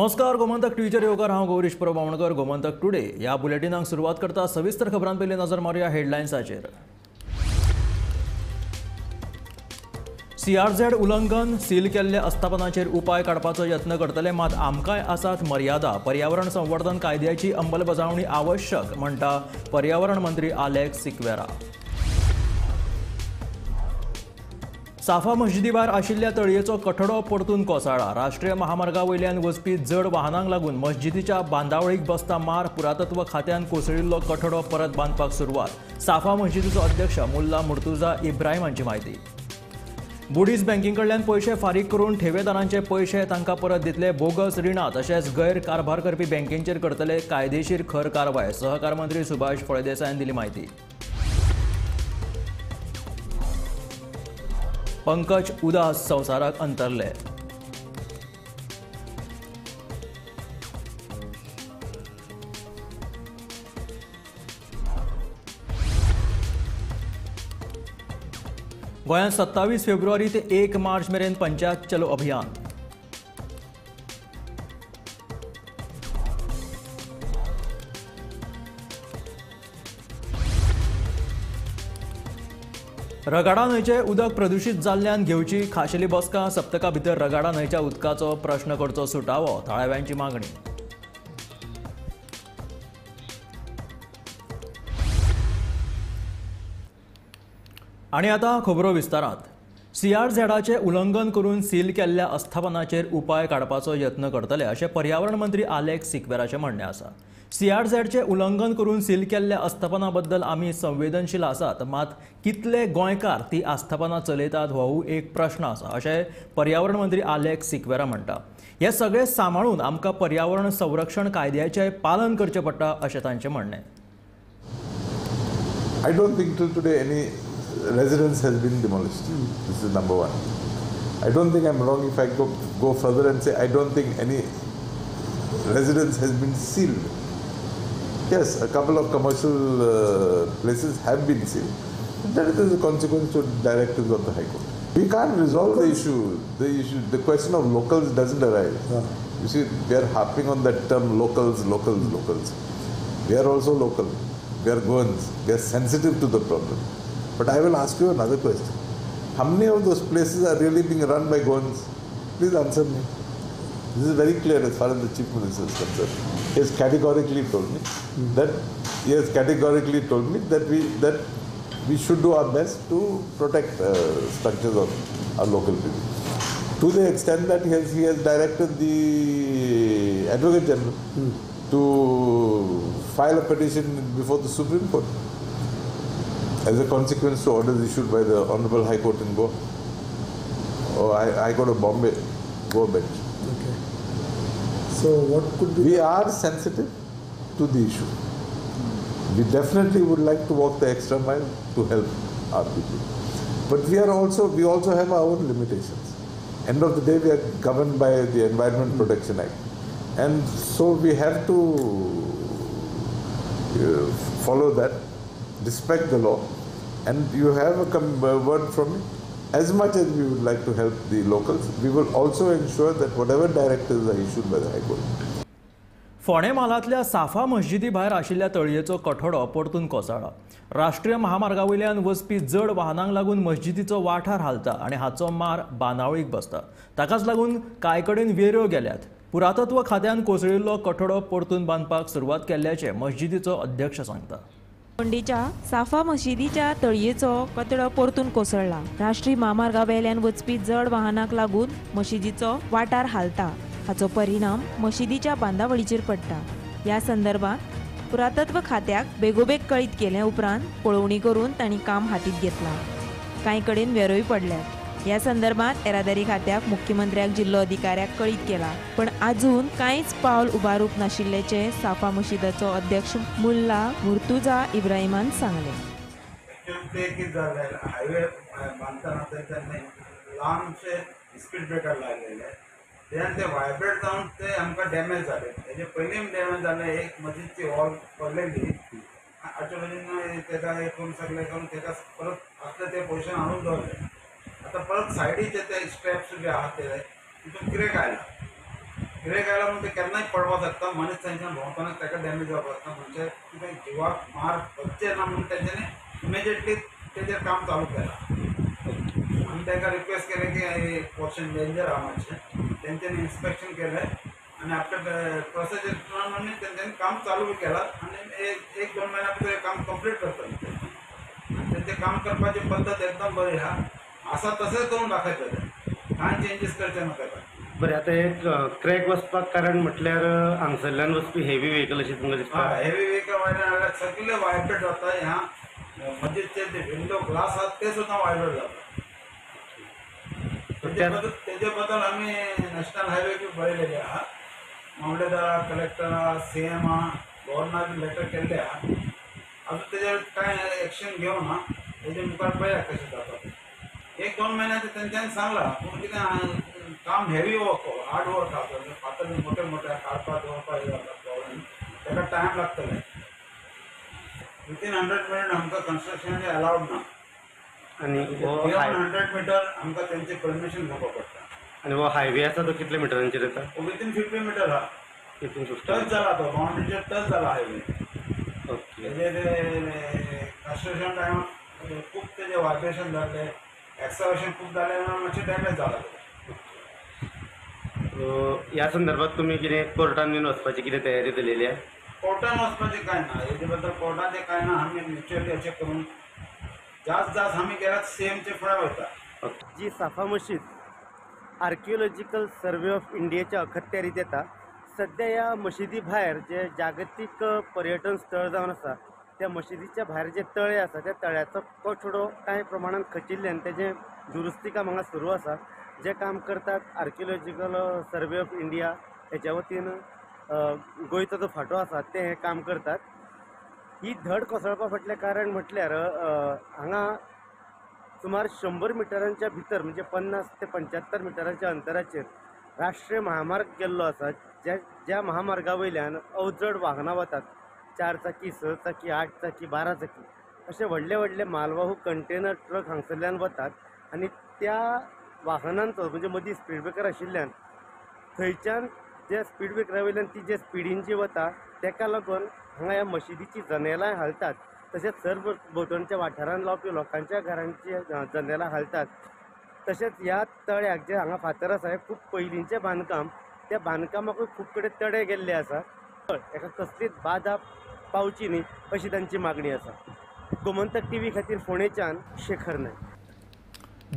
नमस्कार, गोमंतक टीव्हीचेर येवकार. हांव गौरीश प्रभू बामणकर. गोमंतक टुडे ह्या बुलेटिनाक सुरवात करता. सविस्तर खबरां पयलीं नजर मारुया हेडलायन्साचेर. सीआरझेड उल्लंघन, सील केल्ल्या आस्थापनाचेर उपाय काडपाचो यत्न करतले, मात आमकांय आसात मर्यादा. पर्यावरण संवर्धन कायद्याची अंमलबजावणी आवश्यक म्हणटा पर्यावरण मंत्री आलेक्स सिक्वेरा. साफा मस्जिदी भायर आशिल्ल्या तळयेचो कठडो परतून कोसळ्ळा. राष्ट्रीय महामार्गा वयल्यान वचपी जड वाहनांक लागून मस्जिदीच्या बांदावळीक बसता मार. पुरातत्व खात्यान कोसळिल्लो कठडो परत बांदपाक सुरवात. साफा मस्जिदीचो अध्यक्ष मुल्ला मुर्तुजा इब्राहिम हांची म्हायती. बुडीज बँकिंग कडल्यान पयशे फारीक करून ठेवेदारांचे पयशे तांकां परत दितले. बोगस रिणां तशेंच गैरकारभार करपी बँकेंचेर करतले कायदेशीर खर कारवाय. सहकार मंत्री सुभाष फळदेसायान दिली म्हायती. पंकज उदास संवसाराक अंतरले. गोंयांत 27 फेब्रुवारी ते 1 मार्च मेरेन पंचायत चलो अभियान. रगाडा न्हंयचें उदक प्रदुशीत जाल्ल्यान घेवची खाशेली बसका. सप्तका भितर रगाडा न्हंयच्या उदकाचो प्रश्न करचो सुटावो, थळाव्यांची मागणी. आनी आतां खबरो विस्तारांत. सीआरझेडाचें उल्लंघन करून सील केल्ल्या आस्थापनाचेर उपाय काडपाचो यत्न करतले अशें पर्यावरण मंत्री आलेक्स सिक्वेराचें म्हणणें आसा. सीआरझेडचें उल्लंघन करून सील केल्ल्या आस्थापना बद्दल आमी संवेदनशील आसात, मात कितले गोंयकार ती आस्थापनां चलयतात होवूय एक प्रश्न आसा अशें पर्यावरण मंत्री आलेक्स सिक्वेरा म्हणटा. हें सगळें सांबाळून आमकां पर्यावरण संरक्षण कायद्याचें पालन करचें पडटा अशें तांचें म्हणणें. I don't think till today any residence has been demolished. This is number one. I don't think I'm wrong if I go further and say I don't think any residence has been sealed. Yes, a couple of commercial places have been sealed. That is a consequence to directives of the High Court. We can't resolve the issue. The question of locals doesn't arise. Yeah. You see, we are harping on that term locals, locals, locals. We are also local. We are Goans. We are sensitive to the problem. But I will ask you another question. How many of those places are really being run by Goans? Please answer me. This is very clear as far as the Chief Minister is concerned. He has categorically told me that we should do our best to protect structures of our local people. To the extent that he has directed the Advocate General to file a petition before the Supreme Court as a consequence to orders issued by the Honorable High Court in Goa, or High Court of Bombay, Goa bench. Okay. So what could be? We are sensitive to the issue. We definitely would like to walk the extra mile to help our people. But we also have our own limitations. End of the day, we are governed by the Environment Protection Act. And so we have to follow that, respect the law, and you have a word from me. As much as we would like to help the locals, we will also ensure that whatever directives are issued by the High Court. फोंडें म्हालांतल्या साफा मस्जिदी भायर आशिल्ल्या तळयेचो कठडो परतून कोसळ्ळा. राष्ट्रीय महामार्गा वयल्यान वचपी जड वाहनांक लागून मस्जिदीचो वाठार हालता आनी हाचो मार बांदावळीक बसता. ताकाच लागून कांय कडेन वेऱ्यो गेल्यात. पुरातत्व खात्यान कोसळिल्लो कठडो परतून बांदपाक सुरवात केल्ल्याचें मस्जिदीचो अध्यक्ष सांगता. फोंडेच्या साफा मशिदीच्या तळयेचो कचडो परतून कोसळ्ळा. राष्ट्रीय म्हामार्गा वेल्यान वचपी जड वाहनांक लागून मशिदीचो वाठार हालता. हाचो परिणाम मशिदीच्या बांदावळीचेर पडटा. ह्या संदर्भात पुरातत्व खात्याक बेगोबेग कळीत केले उपरांत पळोवणी करून तांणी काम हातींत घेतलां. कांय कडेन वेरोय पडल्यात. ह्या संदर्भात येरादारी खात्याक मुख्यमंत्र्याक जिल्लो अधिकाऱ्याक कळीत केला, पण अजून कांयच पावल उबारूंक नाशिल्ल्याचें साफा मशिदाचो अध्यक्ष मुल्ला मुर्तुजा इब्राहिमान सांगलें. ते कितें जालें, हायवे बांदतना तेंच्यांनी ल्हानशे स्पीड ब्रेकर लायलेले, तेन्ना ते वायब्रेट जावन ते आमकां डॅमेज जाले. तेजे पयलीं डॅमेज जाले, एक मस्जिदची हॉल पडलेली आजूबाजून तेका हे करून सगळें करून तेका परत आसले ते पोजिशन हाडून दवरले. आतां परत सायडीचे ते स्टेप्स जे आहा ते तितून क्रेक आयला. क्रॅक आयला म्हणून ते केन्नाय पडपाक शकता. मनीस थंयच्यान भोंवतना ताका डॅमेज जावपाक शकता. म्हणजे कितें जिवाक मार वचचें ना म्हणून तेंच्यांनी इमिजिएटली तेजेर काम चालू केलां. आमी तांकां रिक्वेस्ट केलें की हे पोर्शन डेंजर आहा मातशें. तेंच्यांनी इन्स्पेक्शन केलें आनी आफ्टर प्रोसेस प्रमाणे तेंच्यांनी काम चालू बी केलां आनी एक दोन म्हयन्या भितर काम कंप्लीट करतले. आनी तेंचें काम करपाची पद्दत एकदम बरी आहा. आसा तशेंच करून दाखयतले, कांय चेंजीस करचे ना ताका. बरें, आतां एक क्रॅक वचपाक कारण म्हटल्यार हांगसरल्यान वचपी हेवी व्हेकल अशें तुमकां दिसता? हेवी व्हेकल वयल्यान हाडल्यार सगळे वायब्रेट जाता. ह्या मस्जिदचे जे विंडो ग्लास आहात ते सुद्दां वायब्रेट जाता. तेजे बद्दल आमी नॅशनल हायवे बी बरयलेले आहा. मामलेदारा, कलेक्टरा, सी एमा, गव्हर्नर बी लेटर केल्ले आहा. आजून तेजेर कांय एक्शन घेवना. तेजे मुखार पळया कशें जाता तें. एक दोन म्हयन्याचे तेंच्यांनी सांगलां. पूण कितें काम हेवी वर्क, हार्ड वर्क आसा. फातर मोटे मोटे काडपाक दवरपाक जाता प्रॉब्लेम, ताका टायम लागतले. वितीन 100 मिटर आमकां कन्स्ट्रक्शन अलावड ना. आनी 100 मिटर आमकां तेंचे परमिशन घेवपाक पडटा. आनी हो हायवे आसा तो कितले मिटरांचेर येता? वितीन 50 मिटर आहा. टच जाला तो, बाउंड्रीचेर टच जाला हायवे. ओके. तेजे कन्स्ट्रक्शन टायम खूब तेजे वायब्रेशन जाले, एक्सकवेशन खूब जालें, मातशें डॅमेज जाला. ह्या संदर्भात तुमी कितें कोर्टान बीन वचपाची कितें तयारी केलेली आहा? कोर्टान वचपाचें कांय ना, हेजे बद्दल कोर्टाचें कांय ना. आमी म्युच्युअली अशें करून जास्त जास्त आमी गेल्यार सीएमचे फुडें वयता. जी साफा मशीद आर्किओलॉजिकल सर्वे ऑफ इंडियेच्या अखत्यारीत येता. सद्या ह्या मशिदी भायर जे जागतीक पर्यटन स्थळ जावन आसा त्या मशिदीच्या भायर जे तळे आसा त्या तळ्याचो कठडो कांय प्रमाणान खचिल्ल्यान तेजें दुरुस्ती काम हांगा सुरू आसा. जे काम करतात आर्किओलॉजिकल सर्वे ऑफ इंडिया हेच्या वतीन गोंयचो जो फांटो आसा ते हें काम करतात. ही धड कोसळपा फाटलें कारण म्हटल्यार हांगा सुमार 100 मिटरांच्या भितर म्हणजे 50 ते 75 मिटरांच्या अंतराचेर राष्ट्रीय महामार्ग गेल्लो आसा. ज्या ज्या महामार्गा वयल्यान अवजड वाहनां वतात, 4 चाकी, 6 चाकी, 8 चाकी, 12 चाकी अशे व्हडले व्हडले मालवाहू कंटेनर ट्रक हांगसरल्यान वतात आनी त्या वाहनांचो म्हणजे मदीं स्पीड ब्रेकर आशिल्ल्यान थंयच्यान जे स्पीड ब्रेकरा वयल्यान ती जे स्पिडीन जी वता तेका लागून हांगा ह्या मशिदीची जनेलां हालतात. तशेंच सरभोंवतणच्या वाठारांत रावपी लोकांच्या घरांची जनेलां हालतात. तशेंच ह्या तळ्याक जे हांगा फातर आसा हें खूब पयलींचें बांदकाम, त्या बांदकामाकूय खूब कडेन तडे गेल्ले आसा. हेका कसलीच बादा पावची न्ही अशी तांची मागणी आसा. गोमंतक टीव्ही खातीर फोंडेच्यान शेखर नायक.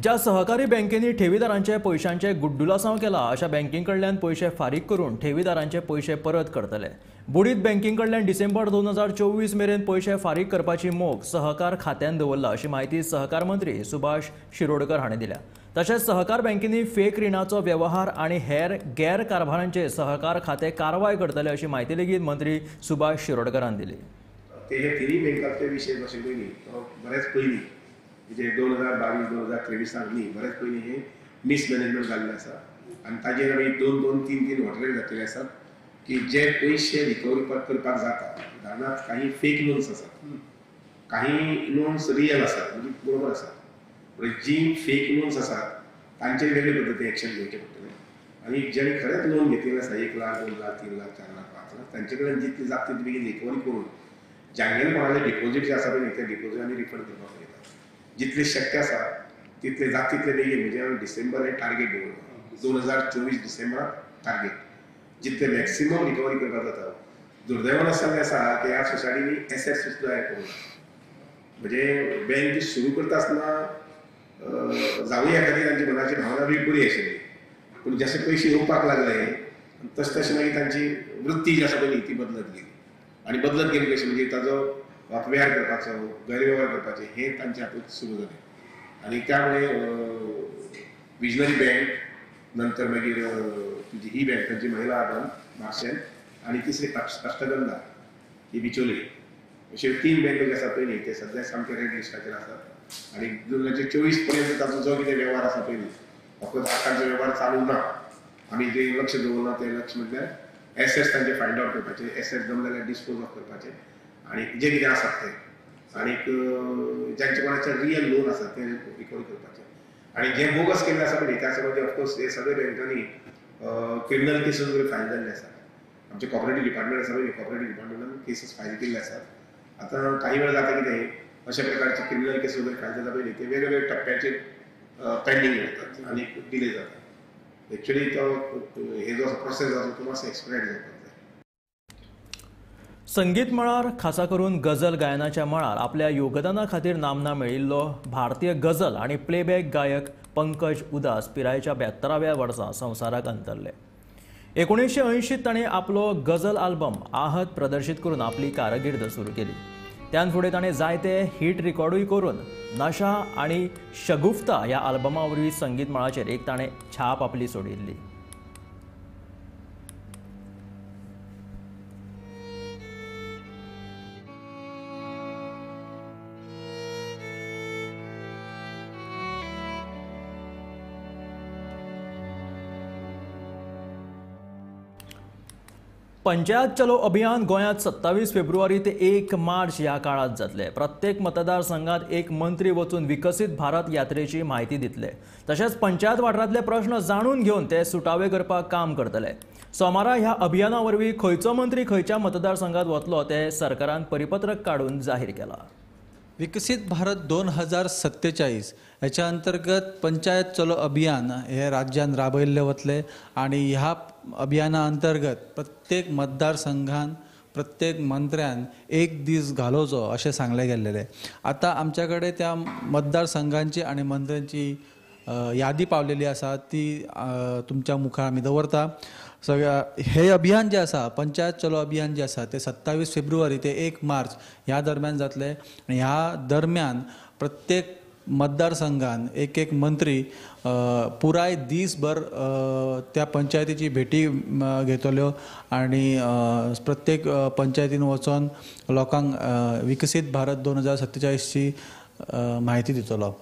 ज्या सहकारी बँकेंनी ठेवीदारांचे पयशांचे गुड्डुलासांव केला अशा बँकीं कडल्यान पयशे फारीक करून ठेवीदारांचे पयशे परत करतले. बुडीत बँकीं कडल्यान डिसेंबर 2024 मेरेन पयशे फारीक करपाची मोख सहकार खात्यान दवरला अशी म्हायती सहकार मंत्री सुभाष शिरोडकर हांणी दिल्या. तशेंच सहकार बँकेंनी फेक रिणाचो वेव्हार आनी हेर गैर कारभारांचेर सहकार खातें कारवाय करतले अशी म्हायती लेगीत मंत्री सुभाष शिरोडकरान दिली. ते हे तिन्ही बँकांचे विशय कशे पयलीं तो बरेच पयलीं म्हणजे 2022 2023 न्ही बरेच पयलीं हे मिसमॅनेजमेंट जाल्लें आसा आनी ताजेर आमी 2 2 3 3 हॉटेल घातलेले आसात की जे पयशे रिकवरी करपाक जाता. उदाहरणार्थ काही फेक लोन्स आसात, काही लोन्स रियल आसात म्हणजे बरोबर आसात, पण जी फेक लोन्स आसात तांचेर वेगळे पद्दतीन एक्शन घेवचें पडटलें आनी ज्यांनी खरेंच लोन घेतिल्लें आसा 1 लाख, 2 लाख, 3 लाख, 4 लाख, 5 लाख तांचे कडेन जितली जाता तितली बेगीन रिकवरी करून जांगेले कोणाले डिपोजीट जे आसा पळय ते डिपोजीट आमी रिफंड करपाक पळयता. जितले शक्य आसा तितले जाता तितले बेगीन म्हणजे आमी डिसेंबर हे टार्गेट दवरला 2024 डिसेंबराक टार्गेट जितले मॅक्सिमम रिकवरी करपाक जाता. दुर्दैवान आसतना आसा की ह्या सोसायटींनी एसेट्स सुद्दां हें करूंक ना. म्हणजे बँक सुरू करता आसतना जावया खातीर तांची मनाची भावना बी बरी आशिल्ली, पूण जशे पयशे येवपाक लागले तशें तशें मागीर तांची वृत्ती जी आसा पळय ती बदलत गेली आनी बदलत गेली कशी म्हणजे ताजो अपव्यवहार करपाचो, गैरवेव्हार करपाचो हे तांच्या हातूंत सुरू जालें आनी त्यामुळे विजनरी बँक, नंतर मागीर तुजी ही बँक तांची महिला बँक मार्शेल आनी तिसरी अष्टगंधा ही बिचोली अशे 3 बँको जे आसात पळय न्ही ते सद्या सामके रेड लिस्टाचेर आसात आनी 2024 पर्यंत ताचो जो कितें वेव्हार आसा पळय न्ही फक्त तांचो वेव्हार चालू ना. आमी जे लक्ष दवरलां तें लक्ष म्हटल्यार एसेट्स तांचे फायंड आवट करपाचे, एसेट्स जमले जाल्यार डिस्पोज ऑफ करपाचे आनी जे कितें आसात ते आनीक जांचे कोणाचे रियल लोन आसा ते रिकवर करपाचे आनी जे बोगस केल्ले आसा पळय त्या समज ऑफकोर्स हे सगळे बँकांनी क्रिमिनल केसीस वगैरे फायल जाल्ले आसात. आमचे कॉपरेटीव डिपार्टमेंट आसा पळय, कॉपरेटीव डिपार्टमेंटान केसीस फायल केल्ले आसात. आतां काही वेळ जाता कितें, अशा प्रकारचे क्रिमिनल केसीस वगैरे फायल जाता पळय, ते वेगवेगळ्या टप्प्याचेर पेंडींग उरतात आनी डिले जाता. एक्चुअली तो हे जो प्रोसेस आसा तो मातसो एक्सपिडायट जावपाक जाय. संगीत मळार खासा करून गझल गायनाच्या मळार आपल्या योगदाना खातीर नामना मेळिल्लो भारतीय गझल आनी प्लेबॅक गायक पंकज उदास पिरायेच्या 72व्या वर्सा संवसाराक अंतरले. 1980 ताणें आपलो गझल आल्बम आहत प्रदर्शीत करून आपली कारकीर्द सुरू केली. त्यान फुडें ताणें जायते हिट रिकॉर्डूय करून नशा आनी शगुफ्ता ह्या आल्बमा वरवीं संगीत मळाचेर एक ताणें छाप आपली सोडिल्ली. पंचायत चलो अभियान गोंयांत 27 फेब्रुवारी ते 1 मार्च ह्या काळांत जातले. प्रत्येक मतदारसंघात एक मंत्री वचून विकसीत भारत यात्रेची म्हायती दितले. तशेंच पंचायत वाठारांतले प्रश्न जाणून घेवन ते सुटावे करपाक काम करतले. सोमारा ह्या अभियाना वरवीं खंयचो मंत्री खंयच्या मतदारसंघात वतलो ते सरकारान परिपत्रक काडून जाहीर केला. विकसीत भारत 2047 ह्याच्या अंतर्गत पंचायत चलो अभियान हे राज्यान राबयल्ले वतले आनी ह्या अभियाना अंतर्गत प्रत्येक मतदारसंघान प्रत्येक मंत्र्यान एक दीस घालोवचो अशें सांगलें गेल्लें. आतां आमच्या कडेन त्या मतदारसंघांची आनी मंत्र्यांची यादी पावलेली आसा, ती तुमच्या मुखार आमी दवरता. सगळ्या हे अभियान जे आसा, पंचायत चलो अभियान जे आसा, ते 27 फेब्रुवारी ते 1 मार्च ह्या दरम्यान जातले आनी ह्या दरम्यान प्रत्येक मतदारसंघान एक एक मंत्री पुराय दीसभर त्या पंचायतीची भेटी घेतल्यो आनी प्रत्येक पंचायतीन वचोन लोकांक विकसीत भारत 2047ची म्हायती दितलो.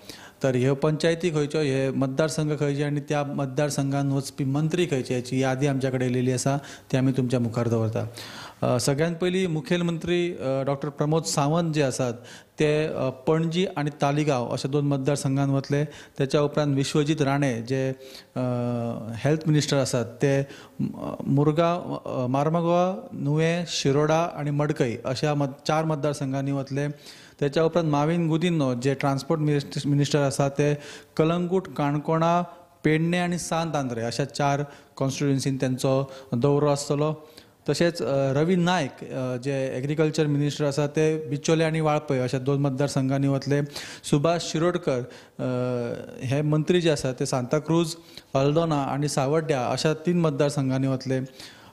तर ह्यो पंचायती खंयच्यो, हे मतदारसंघ खंयचे आनी त्या मतदारसंघान वचपी मंत्री खंयचे हाची यादी आमच्या कडेन येयलेली आसा, ती आमी तुमच्या मुखार दवरता. सगळ्यात पयलीं मुखेलमंत्री डॉक्टर प्रमोद सावंत जे आसात ते पणजी आनी तालिगांव अशे 2 मतदारसंघान वतले. त्याच्या उपरांत विश्वजीत राणे जे हेल्थ मिनिस्टर आसात ते मुरगांव, मार्मगोवा, नुवें, शिरोडा आनी मडकय अशा 4 मतदारसंघांनी वतले. त्याच्या उपरांत माविन गुदिन्हो जे ट्रान्सपोर्ट मिनिस्टर आसा ते कलंगूट, काणकोणा, पेडणे आनी सांत आंद्रे अशा 4 कॉन्स्टिट्युएन्सीन तेंचो दौरो आसतलो. तशेंच रवी नायक जे एग्रीकल्चर मिनिस्टर आसा ते बिचोले आनी वाळपय अशा 2 मतदारसंघांनी वतले. सुभाष शिरोडकर हे मंत्री जे आसा ते सांताक्रूज, हल्दोना आनी सावड्ड्या अशा 3 मतदारसंघांनी वतले.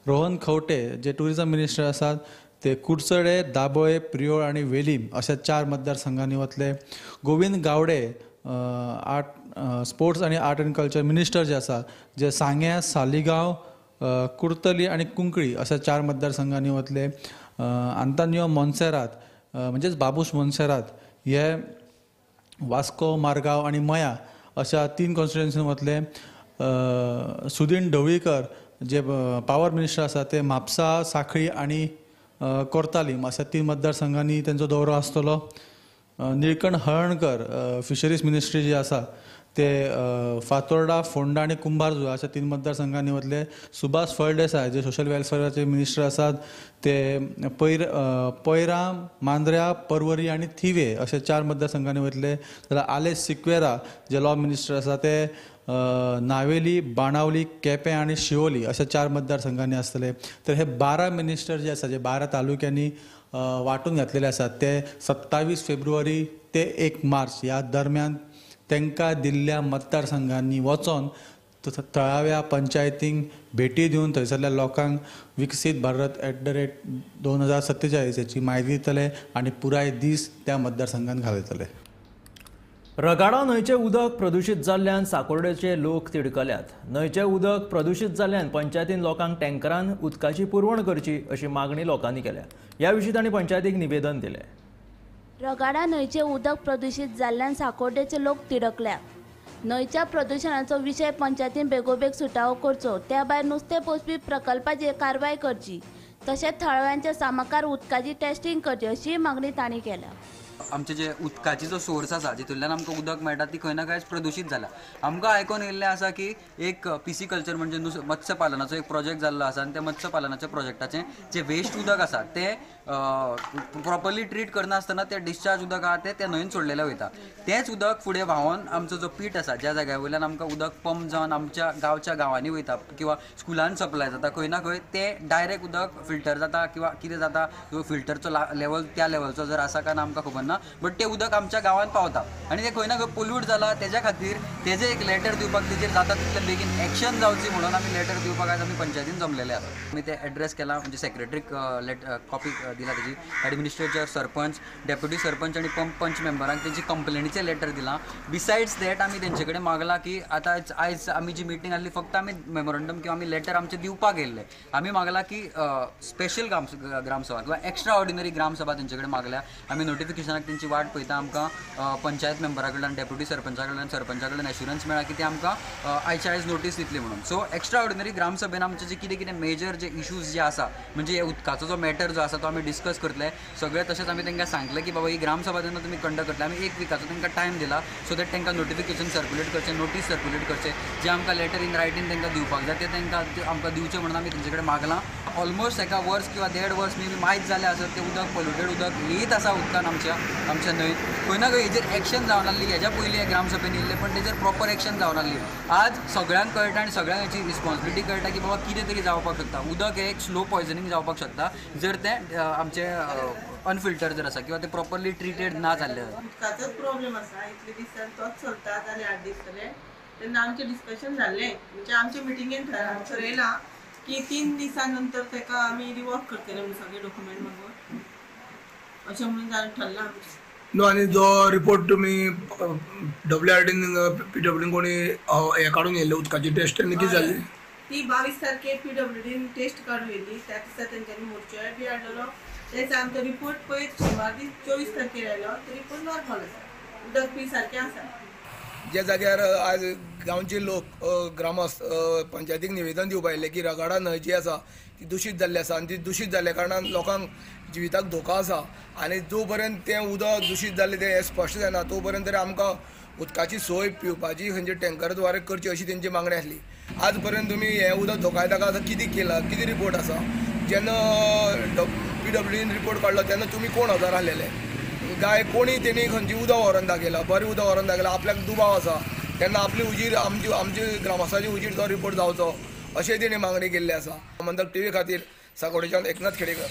रोहन खंवटे जे टुरिजम मिनिस्टर आसात ते कुडचडे, दाबोळे, प्रियोळ आनी वेलीम अशा 4 मतदारसंघांनी वतले. गोविंद गावडे आर्ट स्पोर्ट्स आनी आर्ट एंड कल्चर मिनिस्टर जे आसा जे सांग्या, सालिगांव, कुर्तली आनी कुंकळी अशा 4 मतदारसंघांनी वतले. आंतोनियो मोन्सेरात म्हणजेच बाबूश मोन्सेरात हे वास्को, मारगांव आनी मया अशा 3 कॉन्स्टिट्युएन्सीन वतले. सुदीन ढवळीकर जे पावर मिनिस्टर आसा ते म्हापसा, साखळी आनी कोर्तालीम अशा 3 मतदारसंघांनी तेंचो दौरो आसतलो. निळकंठ हळर्णकर फिशरीज मिनिस्ट्री जी आसा ते फातोर्डा, फोंडा आनी कुंभारजुआ अशा 3 मतदारसंघांनी वतले. सुभाष फळदेसाय जे सोशल वेलफेअराचे मिनिस्टर आसात ते पैरा, मांद्र्या, परवरी आनी थिवे अशे 4 मतदारसंघांनी वतले. जाल्यार आलेस सिक्वेरा जे लॉ मिनिस्टर आसा ते नावेली, बाणावली, केपें आनी शिवोली अशा 4 मतदारसंघांनी आसतले. तर हे 12 मिनिस्टर जे आसा जे 12 तालुक्यांनी वांटून घातलेले आसात ते 27 फेब्रुवारी ते 1 मार्च ह्या दरम्यान तांकां दिल्ल्या मतदारसंघांनी वचोन थळाव्या पंचायतींक भेटी दिवन थंयसरल्या लोकांक विकसीत भारत @2047 हाची म्हायती दितले आनी पुराय दीस त्या मतदारसंघांत घालयतले. रगाडा न्हंयचें उदक प्रदुशीत जाल्ल्यान साकोर्डेचे लोक तिडकल्यात. न्हंयचें उदक प्रदुशीत जाल्ल्यान पंचायतीन लोकांक टँकरान उदकाची पुरवण करची अशी मागणी लोकांनी केल्या. ह्या विशीं तांणी पंचायतीक निवेदन दिलें. रगाडा न्हंयचें उदक प्रदुशीत जाल्ल्यान साकोर्डेचे लोक तिडकल्यात. न्हंयच्या प्रदुशणाचो विशय पंचायतीन बेगोबेग सुटावो करचो, त्या भायर नुस्तें पोसपी प्रकल्पाचेर कारवाय करची, तशेंच थळाव्यांच्या सामकार उदकाची टेस्टिंग करची अशी मागणी तांणी केल्या. आमचे जे उदकाची जो सोर्स आसा जितूंतल्यान आमकां उदक मेळटा ती खंय ना खंय प्रदुशीत जाला. आमकां आयकोन येयल्लें आसा की एक पिसिकल्चर म्हणजे मत्स्यपालनाचो एक प्रोजेक्ट जाल्लो आसा आनी त्या मत्स्यपालनाच्या प्रोजेक्टाचें जे वेस्ट उदक आसा तें प्रॉपरली ट्रीट करनासतना तें डिस्चार्ज उदक आहा तें त्या न्हंयेन सोडलेलें वयता. तेंच उदक फुडें व्हांवोन आमचो जो पीट आसा ज्या जाग्या वयल्यान आमकां उदक पंप जावन आमच्या गांवच्या गांवांनी वयता किंवा स्कुलान सप्लाय जाता, खंय ना खंय तें डायरेक्ट उदक फिल्टर जाता किंवा कितें जाता, फिल्टरचो लेवल त्या लेवलचो जर आसा काय ना आमकां खबर ना, बट तें उदक आमच्या गांवांत पावता आनी तें खंय ना खंय पोल्यूट जाला. तेज्या खातीर तेजें एक लेटर दिवपाक तेजेर जाता तितलें बेगीन एक्शन जावची म्हणून आमी लेटर दिवपाक आयज आमी पंचायतीन जमलेले आसा. आमी तें एड्रेस केला म्हणजे सेक्रेटरीक कॉपी दिला तेजी, एडमिनिस्ट्रेटर, सरपंच, डेप्युटी सरपंच आनी पंच मेंबरांक तेंची कंप्लेनीचें लेटर दिलां. बिसायड्स that आमी तेंचे कडेन मागलां की आतां आयज आमी जी मिटींग आसली फक्त आमी मेमोरंडम किंवा आमी लेटर आमचें दिवपाक येयल्ले. आमी मागलां की स्पेशल ग्रामसभा किंवा एक्स्ट्रा ऑर्डिनरी ग्रामसभा तेंचे कडेन मागल्या. आमी नोटिफिकेशनाक तेंची वाट पळयता. आमकां पंचायत मेंबरा कडल्यान, डेप्युटी सरपंचा कडल्यान, सरपंचा कडल्यान एश्युरन्स मेळ्ळा की ते आमकां आयच्या आयज नोटीस दितली म्हणून. सो एक्स्ट्रा ऑर्डिनरी ग्रामसभेन आमचे जे कितें कितें मेजर जे इशूज जे आसा म्हणजे उदकाचो जो मॅटर जो आसा तो आमी डिस्कस करतले सगळे. तशेंच आमी तांकां सांगलें की बाबा ही ग्रामसभा जेन्ना तुमी कंडक्ट करतले आमी एक विकाचो तांकां टायम दिला सो that तांकां नोटिफिकेशन सर्क्युलेट करचें, नोटीस सर्क्युलेट करचें, जें आमकां लेटर इन रायटींग तांकां दिवपाक जाय तें तांकां आमकां दिवचें म्हणून आमी तेंचे कडेन मागलां. ऑलमोस्ट एका वर्स किंवा देड वर्स मे बी मायज जालें आसत तें उदक पोल्युटेड उदक येयत आसा उदकान आमच्या आमच्या न्हंयत. खंय ना खंय हेजेर एक्शन जावन आहली. हेज्या पयलीं ग्रामसभेन येयल्लें पण तेजेर प्रॉपर एक्शन जावन आहली. आज सगळ्यांक कळटा आनी सगळ्यांक हेची रिस्पॉन्सिबिलिटी कळटा की बाबा कितें तरी जावपाक शकता. उदक हें एक स्लो पॉयजनींग जावपाक शकता जर तें आमचें अनफिल्टर जर आसा किंवा तें प्रॉपरली ट्रिटेड ना जाल्लें. उदकाचोच प्रॉब्लेम आसा, इतले दीस तोच चलता जाले 8 दीस जाले. तेन्ना आमचें डिस्कशन जाल्लें म्हणजे आमच्या मिटिंगेन ठरयलां की 3 दिसां नंतर ताका आमी रिवॉक करतले म्हणून सगळे डॉक्युमेंट मागून अशें म्हणून ठरलां आमचें. न्हू आनी जो रिपोर्ट तुमी WRDन PWDन कोणी हें काडून येयल्ले उदकाची टेस्ट तेन्ना कितें जाली? ती 22 तारखेर PWDन टेस्ट काडून येयली. त्या दिसा तेंच्यांनी मोर्चोय बी हाडलेलो. तेच आमचो रिपोर्ट पयर सोमार दीस 24 तारखेर आयलो तो रिपोर्ट नॉर्मल आसा, उदक बी सारकें आसा. ज्या जाग्यार आज गांवचे लोक ग्रामस्थ पंचायतीक निवेदन दिवपा आयिल्ले की रगाडा न्हंय जी आसा ती दुशीत जाल्ली आसा आनी ती दुशीत जाल्ल्या कारणान लोकांक जिविताक धोका आसा आनी जो पर्यंत तें उदक दुशीत जाल्लें तें स्पश्ट जायना तो पर्यंत तरी आमकां उदकाची सोय पिवपाची खंयच्या टँकर द्वारे करची अशी तेंची मागणी आसली. आज पर्यंत तुमी हें उदक धोकायता आसा कितें केलां, कितें रिपोर्ट आसा? जेन्ना PWDन रिपोर्ट काडलो तेन्ना तुमी कोण हजर आसलेले काय कोणी तेणी खंयची उदक व्हरोन दाखयला, बरें उदक व्हरोन दाखयलां आपल्याक दुबाव आसा तेन्ना आपली उजीर आमची आमचे ग्रामस्थाची उजीर तो रिपोर्ट जावचो अशें तेणी मागणी केल्ली आसा. गोमंतक टीव्ही खातीर साकोडेच्यान एकनाथ खेडेकर.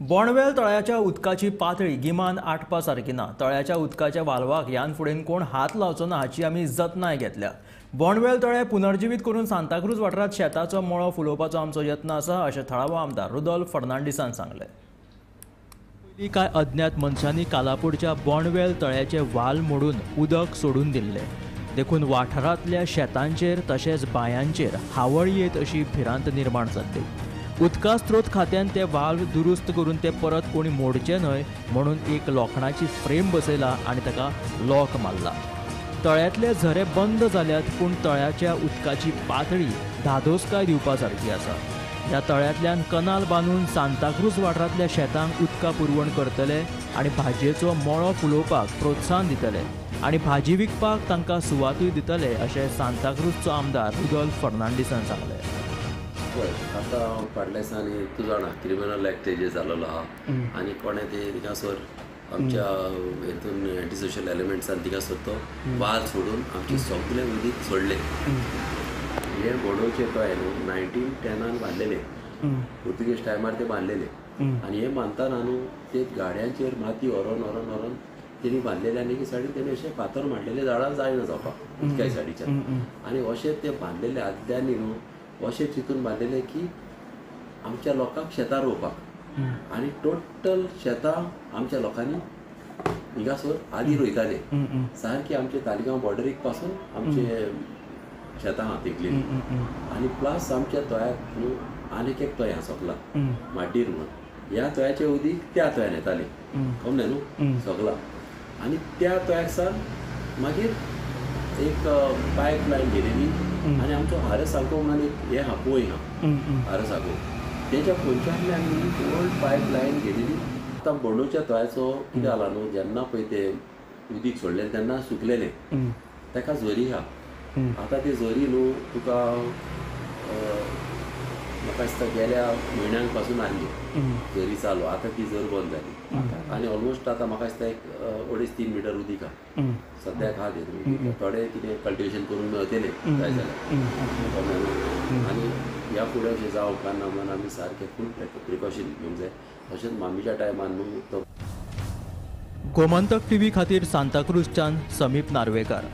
बोंडवेल तळ्याच्या उदकाची पातळी गिमान आटपा सारकी ना. तळ्याच्या उदकाच्या वाल्वाक ह्यान फुडें कोण हात लावचो ना हाची आमी जतनाय घेतल्या. बोंडवेल तळें पुनर्जिवीत करून सांताक्रूज वाठारांत शेताचो मळो फुलोवपाचो आमचो यत्न आसा अशें थळावो आमदार रुदोल्फ फर्नांडीसान सांगलें. पयलीं कांय अज्ञात मनशांनी कालापूरच्या बोंडवेल तळ्याचे वाल मोडून उदक सोडून दिल्लें, देखून वाठारांतल्या शेतांचेर तशेंच बांयांचेर हावळ येत अशी भिरांत निर्माण जाल्ली. उदका स्त्रोत खात्यान ते वाल्व दुरुस्त करून ते परत कोणी मोडचे न्हय म्हणून एक लोखणाची फ्रेम बसयला आनी ताका लॉक मारला. तळ्यांतले झरे बंद जाल्यात पूण तळ्याच्या उदकाची पातळी धादोसकाय दिवपा सारकी आसा. ह्या तळ्यांतल्यान कनाल बांदून सांताक्रूज वाठारांतल्या शेतांक उदका पुरवण करतले आनी भाजयेचो मळो फुलोवपाक प्रोत्साहन दितले आनी भाजी विकपाक तांकां सुवातूय दितले अशें सांताक्रूजचो आमदार रुदोल्फ फर्नांडीसान सांगलें. पळय आतां फाटल्या दिसांनी तूं जाणा क्रिमिनल एक्ट जे जाल्लो आहा आनी कोणें ते थिंगासर आमच्या हेतून एंटी सोशल एलिमेंट्सान थिंगासर तो वाल सोडून आमचें सगळें उदीक सोडलें. हे बोडोवचें तळें न्हू 1910 बांदलेलें, पुर्तुगेज टायमार ते बांदलेले आनी हे बांदतना न्हू ते गाडयांचेर माती व्हरोन व्हरोन व्हरोन तेणी बांदलेले आनी एके सायडीन तेणी अशें फातर मांडलेले झाडां जायना जावपाक उदकाय सायडीच्यान आनी अशें ते बांदलेले आदल्यांनी न्हू अशें चिंतून बांदलेले की आमच्या लोकांक शेतां रोवपाक आनी टोटल शेतां आमच्या लोकांनी हिंगासर आदी रोयताले. सारकी आमचे तालिगांव बॉर्डरीक पासून आमचे शेतां आहा तेकलेली आनी प्लस आमच्या तळ्याक न्हू आनीक एक तळें आहा सोपला माड्डीर म्हणून, ह्या तळ्याचें उदीक त्या तळ्यान येतालें कमलें न्हू सगळां आनी त्या तळ्याक सावन मागीर एक पायप लायन गेलेली आनी आमचो हारसागो म्हणून एक हें आहा पोंय आहा हारसागो तेच्या पोंच्यातल्यान न्ही ओल्ड पायप लायन गेलेली आतां बोंडोच्या तळ्याचो कितें जाला न्हू, जेन्ना पळय ते उदीक सोडलें तेन्ना सुकलेलें, ताका झरी आहा. आतां ती झरी न्हू तुका म्हाका दिसता गेल्या म्हयन्यांक पासून आहली झरी चालू, आतां ती झर बंद जाली आनी ऑलमोस्ट आतां म्हाका दिसता एक 2.5-3 मिटर उदीक आहा सद्याक आहा तेतून. थोडे कितें कल्टिवेशन करून मेळटलें जाय जाल्यार, आनी ह्या फुडें अशें जावं उपकारना म्हणून आमी सारकें फूल प्रिकॉशन घेवंक जाय. तशेंच मामीच्या टायमान न्हू तो. गोमंतक टीव्ही खातीर सांताक्रूजच्यान समीप नार्वेकर.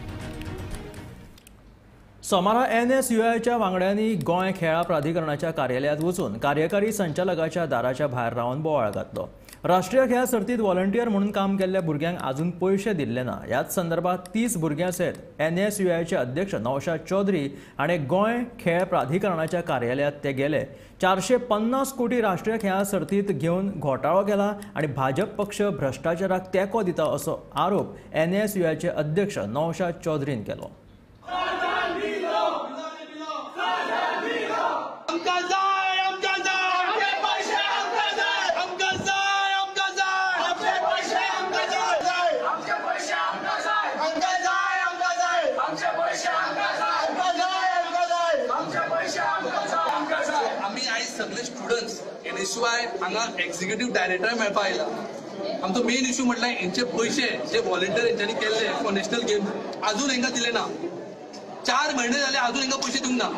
सोमारा एनएसयूआयच्या वांगड्यांनी गोंय खेळां प्राधिकरणाच्या कार्यालयांत वचून कार्यकारी संचालकाच्या दाराच्या भायर रावन बोवाळ घातलो. राष्ट्रीय खेळां सर्तींत व्हॉलंटियर म्हणून काम केल्ल्या भुरग्यांक आजून पयशे दिल्ले ना. ह्याच संदर्भात 30 भुरग्यां सयत एनएसयूआयचे अध्यक्ष नौशाद चौधरी आनी गोंय खेळ प्राधिकरणाच्या कार्यालयांत ते गेले. 450 कोटी राष्ट्रीय खेळां सर्तींत घेवन घोटाळो केला आनी भाजप पक्ष भ्रश्टाचाराक तेंको दिता असो आरोप एनएसयूआयचे अध्यक्ष नौशाद चौधरीन केलो. एनएसयूआय हांगा एक्झिक्युटीव डायरेक्टर मेळपा आयला. आमचो मेन इश्यू म्हटल्यार हेंचे पयशे जे व्हॉलंटियर हेंच्यांनी केल्ले फॉर नॅशनल गेम्स अजून हेंकां दिले ना. 4 म्हयने जाले अजून हेंकां पयशे दिवंक ना.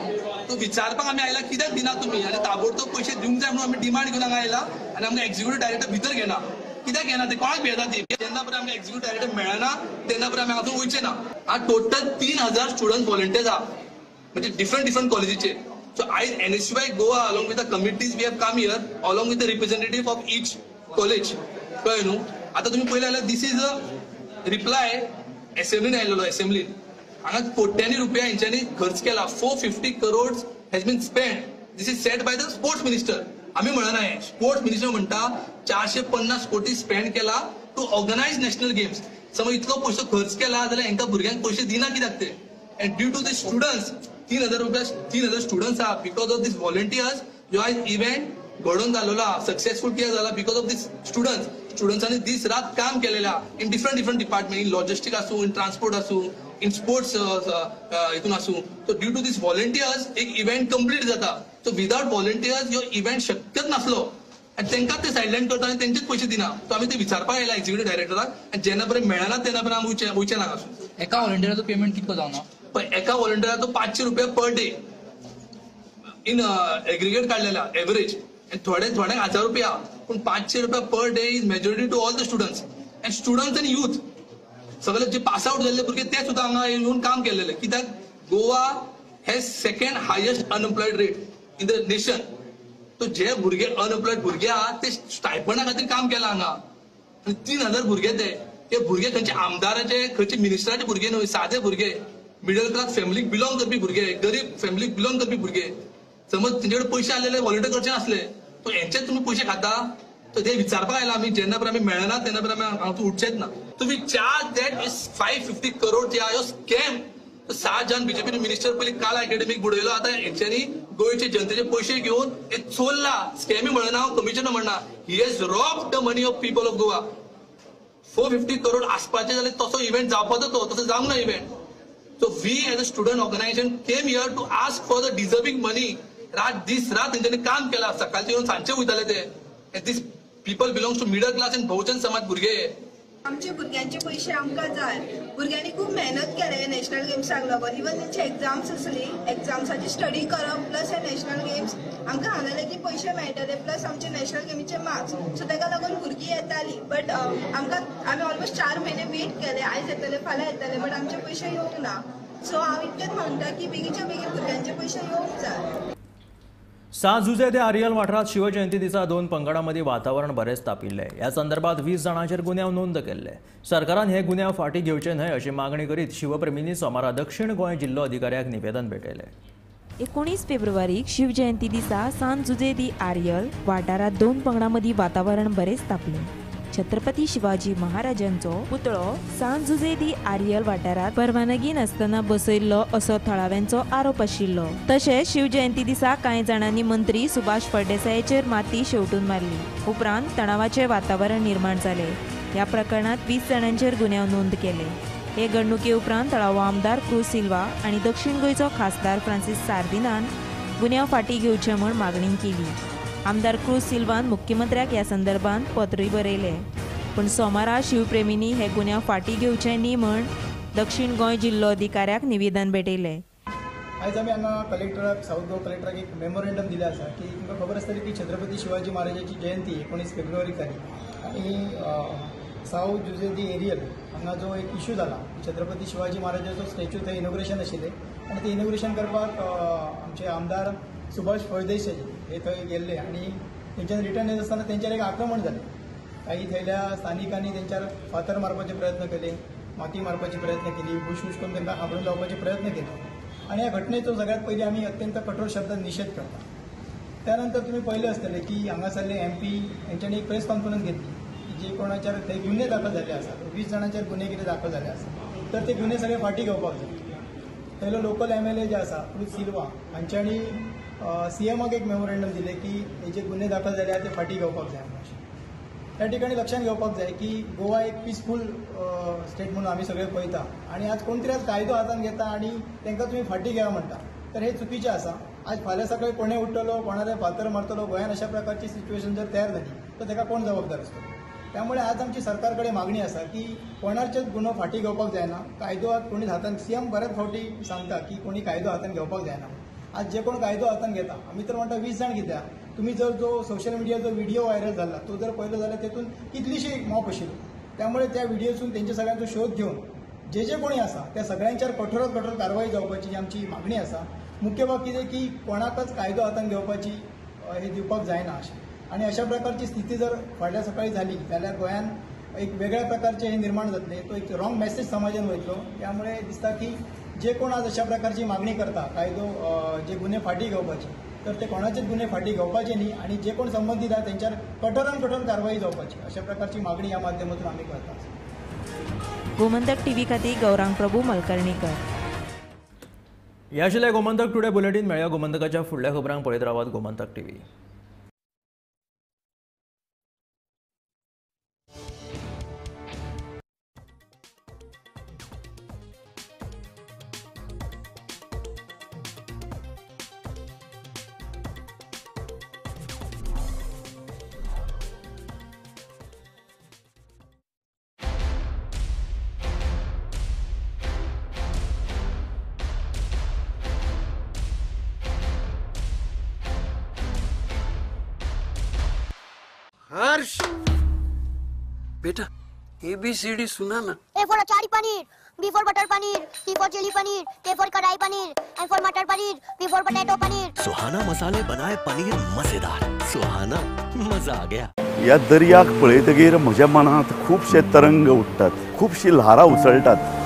तो विचारपाक आमी आयला कित्याक दिना तुमी आनी ताबडतोब पयशे दिवंक जाय म्हणून आमी डिमांड घेवन हांगा आयला आनी आमकां एक्झिक्युटीव डायरेक्टर भितर घेना. कित्याक घेना ते, कोणाक भियेता ती? जेन्ना पर्यंत आमकां एक्झिक्युटीव डायरेक्टर मेळना तेन्ना पर्यंत आमी अजून वयचे ना. आतां टोटल 3000 स्टुडंट व्हॉलंटियर्स आहा, म्हणजे डिफरंट डिफरंट कॉलेजीचे. So I NSUI Goa along with the committees we have come here along with the representative of each college. कळ्ळें न्हू? आतां तुमी पळयलें जाल्यार this is a reply एसेंब्लीन आयलेलो. एसेंब्लीन हांगा कोट्यांनी रुपया हेंच्यांनी खर्च केला. 450 crore has been spend. This is said by the sports minister. आमी म्हणना हें, स्पोर्ट्स मिनिस्टर म्हणटा 450 कोटी स्पेंड केला टू ऑर्गनायज नॅशनल गेम्स. समज इतलो पयसो खर्च केला जाल्यार हेंकां भुरग्यांक पयशे दिना कित्याक ते? And due to the students 3000 रुपया 3000 स्टुडंट्स आहा because of these volunteers. जो आयज इव्हेंट घडोवन जाल्लो आहा, सक्सेसफूल कित्याक जाला because of these students. स्टुडंट्सांनी दीस रात काम केलेलें आहा in different different department, in logistic आसूं, इन ट्रान्सपोर्ट आसूं, इन स्पोर्ट्स हितून आसूं. So due to these volunteers एक इव्हेंट कंप्लीट जाता. सो विदाउट व्हॉलंटियर्स ह्यो इव्हेंट शक्यच नासलो आनी तांकां ते सायडलायन करता आनी तेंचेच पयशे दिना. सो आमी ते विचारपाक आयला एक्झिक्युटीव डायरेक्टराक आनी जेन्ना पर्यंत मेळना तेन्ना पर्यंत आमी वयचे ना. एका व्हॉलंटियराचो पेमेंट कितको जावना? पण एका व्हॉलंटियराचो 500 रुपया पर डे इन एग्रीगेट काडलेला एवरेज, आनी थोडे थोड्यांक 1000 रुपया, पूण 500 रुपया per day is majority to all the students and students आनी यूथ. सगळे जे पास आउट जाल्ले भुरगे ते सुद्दां हांगा येवन काम केल्लेले. कित्याक Goa has second highest unemployed rate in the nation. तो जे भुरगे अनएम्प्लॉयड भुरगे आहा ते स्टायपंडा खातीर काम केलां हांगा. आनी 3000 भुरगे ते भुरगे खंयचे आमदाराचे खंयचे मिनिस्टराचे भुरगे न्हय, सादे भुरगे, मिडल क्लास फॅमिलीक बिलोंग करपी भुरगे, गरीब फॅमिलीक बिलोंग करपी भुरगे. समज तेंचे कडेन पयशे आसलेले व्हॉलंटियर करचे नासले, तो हेंचेच तुमी पयशे खाता. तो ते विचारपाक आयला आमी, जेन्ना पर्यंत आमी मेळना तेन्ना पर्यंत आमी हांगा उठचेच ना. तुमी चार्ज that is 550 crore जे आहा ह्यो स्कॅम. 7 जाण बीजेपी मिनिस्टर पयलीं काल अकॅडमीक बुडयलो, आतां हेंच्यांनी गोंयचे जनतेचे पयशे घेवन हे चोरला. स्कॅमी म्हणना हांव, कमिशन म्हणना, he has rob the money of people of Goa. 450 crore आसपाचे जाल्यार तसो इव्हेंट जावपाचो तो, तसो जावंक ना event. So we as a student organization came here to ask for the deserving money. रात दीस रात तेंच्यांनी काम केलां, सकाळचे येवन सांजचे वयताले ते. These people belongs to middle class and Bahujan Samaj भुरगे. आमचे भुरग्यांचे पयशे आमकां जाय. भुरग्यांनी खूब मेहनत केले नॅशनल गेम्साक लागून. इवन तेंचे एग्जाम्स आसली, एग्जाम्साची स्टडी करप प्लस हे नॅशनल गेम्स आमकां हांगा लेगीत पयशे मेळटले प्लस आमचे नॅशनल गेमीचे मार्क्स. सो ताका लागून भुरगीं येताली. बट आमकां आमी ऑलमोस्ट 4 म्हयने वेट केले, आयज येतले फाल्यां येतले, बट आमचे पयशे येवंक ना. सो हांव इतकेंच म्हणटा की बेगीच्या बेगीन भुरग्यांचे पयशे येवंक जाय. सांत जुझे दे आरियल वाठारांत शिवजयंती दिसा 2 पंगडां मदीं वातावरण बरेंच तापिल्लें. ह्या संदर्भात 20 जाणांचेर गुन्यांव नोंद केल्ले. सरकारान हे गुन्यांव फाटीं घेवचे न्हय अशी मागणी करीत शिवप्रेमींनी सोमारा दक्षिण गोंय जिल्लो अधिकाऱ्याक निवेदन भेटयलें. 19 फेब्रुवारीक शिवजयंती दिसा सांत जुझे दी आरियल वाठारांत 2 पंगडां मदीं वातावरण बरेंच तापलें. छत्रपती शिवाजी महाराजांचो पुतळो सांत जुझे दी आरियल वाठारांत परवानगी नासतना बसयल्लो असो थळाव्यांचो आरोप आशिल्लो. तशेंच शिवजयंती दिसा कांय जाणांनी मंत्री सुभाष फळदेसायाचेर माती शेवटून मारली. उपरांत तणावाचें वातावरण निर्माण जालें. ह्या प्रकरणांत 20 जाणांचेर गुन्यांव नोंद केले. हे घडणुके उपरांत थळावो आमदार क्रूज सिल्वा आनी दक्षिण गोंयचो खासदार फ्रांसीस सार्दिनान गुन्यांव फाटीं घेवचे म्हूण मागणी केली. आमदार क्रूज सिल्वान मुख्यमंत्र्याक ह्या संदर्भात पत्रूय बरयलें. पूण सोमारा शिवप्रेमींनी हे गुन्यांव फाटीं घेवचे न्ही म्हूण दक्षिण गोंय जिल्लो अधिकाऱ्याक निवेदन भेटयलें. आयज आमी हांगा कलेक्टराक, सावथ गोवा कलेक्टराक एक मेमोरेंडम दिलें आसा की तुमकां खबर आसतली की छत्रपती शिवाजी महाराजाची जयंती 19 फेब्रुवारीक जाली आनी सावथ जुझे दी एरियल हांगा जो एक इशू जाला, छत्रपती शिवाजी महाराजाचो स्टॅच्यू थंय इनॉग्रेशन आशिल्लें आनी ते इनॉग्रेशन करपाक आमचे आमदार सुभाष फळदेसाय हे थंय गेल्ले आनी तेंच्यान रिटर्न येत आसतना तेंचेर एक आक्रमण जालें. काही थंयल्या स्थानिकांनी तेंच्यार फातर मारपाचे प्रयत्न केले, माती मारपाचे प्रयत्न केली, हुशहुश करून तांकां हाबरून लावपाचे प्रयत्न केले आनी ह्या घटनेचो सगळ्यात पयलीं आमी अत्यंत कठोर शब्दान निशेध करता. त्यानंतर तुमी पळयलें आसतलें की हांगासरले एमपी हेंच्यांनी एक प्रेस कॉन्फरन्स घेतली की जे कोणाचेर थंय गुन्हे दाखल जाल्ले आसात, 20 जाणांचेर गुन्हे दाखल जाल्ले आसात, तर ते गुन्हे सगळे फाटीं घेवपाक जाय. थंयलो लोकल एमएलए जे आसा क्रूज सिल्वा हांच्यांनी सीएमाक एक मेमोरेंडम दिलें की हे जे गुन्हे दाखल जाले ते फाटीं घेवपाक जाय. त्या ठिकाणी लक्षात घेवपाक जाय की गोवा एक पिसफूल स्टेट म्हणून आमी सगळे पळयता आनी आज कोण तरी आज कायदो हातान घेता आनी तांकां तुमी फाटीं घेया म्हणटा, तर हे चुकीचें आसा. आज फाल्यां सकाळी कोणें उठ्ठलो, कोणाले फातर मारतलो, गोंयान अशा प्रकारची सिच्युएशन जर तयार जाली तर ताका कोण जबाबदार आसतलो. त्यामुळे आज आमची सरकार कडेन मागणी आसा की कोणाचेच गुन्हो फाटीं घेवपाक जायना. कायदो आज कोणी हातान, सीएम बऱ्याच फावटी सांगता की कोणी कायदो हातान घेवपाक जायना. आज जे कोण कायदो हातान घेता, आमी तर म्हणटा 20 जाण कित्याक, तुमी जर जो सोशल मिडियाचो व्हिडिओ व्हायरल जाला तो जर पळयलो जाल्यार तेतून कितलीशी मॉप आशिल्ली. त्यामुळे त्या व्हिडिओसून तेंच्या सगळ्यांचो शोध घेवन जे जे कोणी आसा त्या सगळ्यांचेर कठोरात कठोर कारवाई जावपाची आमची मागणी आसा. मुख्य बाब कितें की कोणाकच कायदो हातान घेवपाची हे दिवपाक जायना अशें. आनी अशा प्रकारची स्थिती जर फाटल्या सकाळी जाली जाल्यार गोंयान एक वेगळ्या प्रकारचें हे निर्माण जातलें, तो एक रॉंग मॅसेज समाजान वयतलो. त्यामुळे दिसता की जे कोण आज अशा प्रकारची मागणी करता कायदो जे गुन्हे फाटीं घेवपाचे, तर ते कोणाचेच गुन्हे फाटीं घेवपाचे न्ही आनी जे कोण संबंदीत आहा तेंच्यार कठोरान कठोर कारवाई जावपाची अशा प्रकारची मागणी ह्या माध्यमातून आमी करतात. गोमंतक टीव्ही खातीर गौरांग प्रभू मलकर्णीकर. ह्या आशिल्लें गोमंतक टुडे बुलेटीन. मेळया गोमंतकाच्या फुडल्या खबरांक. पळयत रावात गोमंतक टीव्ही. हर्ष बेटा ABCD सुना ना. A for achari paneer, B for butter paneer, C for chilli paneer, K for kadai paneer, M for matar paneer, P for potato paneer. Suhana मसाले बनाए पनीर मजेदार. सुहाना मजा आ गया. ह्या दर्याक पळयतगीर म्हज्या मनांत खुबशे तरंग उठ्ठात, खुबशी ल्हारां उसळटात.